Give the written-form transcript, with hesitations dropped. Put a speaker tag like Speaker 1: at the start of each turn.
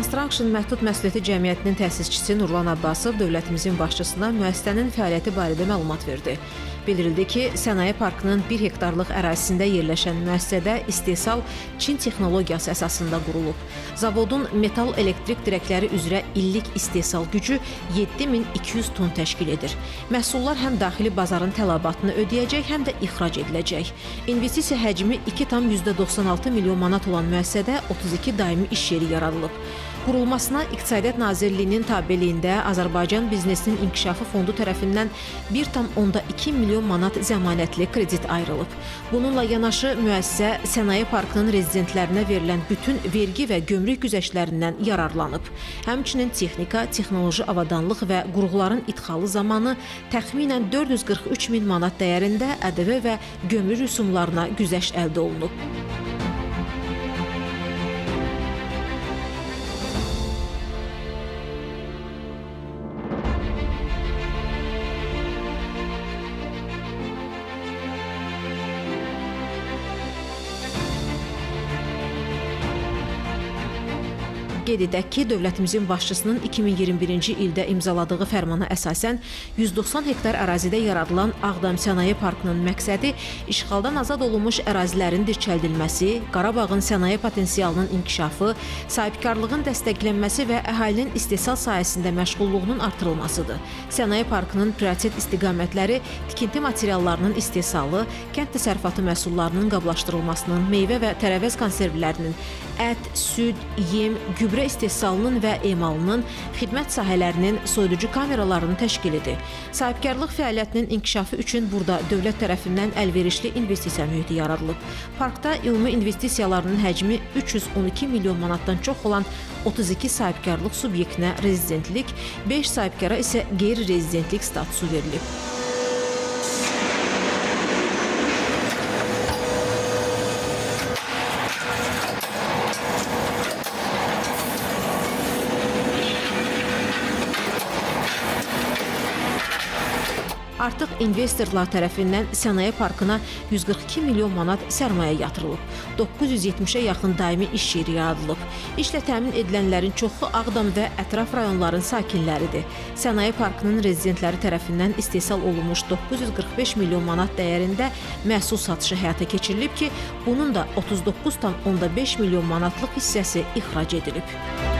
Speaker 1: Construction Məhdud Məsuliyyətli Cəmiyyətinin təsisçisi Nurlan Abbasov dövlətimizin başçısına müəssisənin fəaliyyəti barədə məlumat verdi. Bildirildi ki, sənaye parkının 1 hektarlıq ərazisində yerləşən müəssisədə istehsal Çin texnologiyası əsasında qurulub. Zavodun metal elektrik dirəkləri üzrə illik istehsal gücü 7200 ton təşkil edir. Məhsullar həm daxili bazarın tələbatını ödəyəcək, həm də ixrac ediləcək. İnvestisiya həcmi 2,96 milyon manat olan müəssisədə 32 daimi iş yeri yaradılıb. Qurulmasına İqtisadiyyat Nazirliyinin tabeliyində Azərbaycan Biznesinin İnkişafı Fondu tərəfindən 1,2 milyon manat zəmanətli kredit ayrılıb. Bununla yanaşı müəssisə sənaye parkının rezidentlərinə verilən bütün vergi və gömrük güzəştlərindən yararlanıb. Həmçinin texnika, texnoloji avadanlıq və qurğuların idxalı zamanı təxminən 443 min manat dəyərində ƏDV və gömrük rüsumlarına güzəşt əldə olunub. Qeyd edək ki, dövlətimizin başçısının 2021-ci ildə imzaladığı fərmana əsasən 190 hektar ərazidə yaradılan Ağdam Sənaye Parkının məqsədi işğaldan azad olunmuş ərazilərin dirçəldilməsi, Qarabağın sənaye potensialının inkişafı, sahibkarlığın dəstəklənməsi və əhalinin istehsal sahəsində məşğulluğunun artırılmasıdır. Sənaye parkının prioritet istiqamətləri tikinti materiallarının istehsalı, kənd təsərrüfatı məhsullarının qablaşdırılmasının, meyvə və tərəvəz konservlərinin, ət, süd, yem, gübrə istehsalının və emalının, xidmət sahələrinin soyuducu kameralarının təşkilidir. Sahibkarlıq fəaliyyətinin inkişafı üçün burada dövlət tərəfindən əlverişli investisiya mühiti yaradılıb. Parkda ümumi investisiyalarının həcmi 312 milyon manatdan çox olan 32 sahibkarlıq subyektinə rezidentlik, 5 sahibkara isə qeyri-rezidentlik statusu verilib. Artıq investorlar tərəfindən sənaye parkına 142 milyon manat sərmayə yatırılıb. 970-ə yaxın daimi iş yeri yaradılıb. İşlə təmin edilənlərin çoxu Ağdam və ətraf rayonların sakinləridir. Sənaye parkının rezidentləri tərəfindən istehsal olunmuş 945 milyon manat dəyərində məhsul satışı həyata keçirilib ki, bunun da 39,5 milyon manatlıq hissəsi ixrac edilib.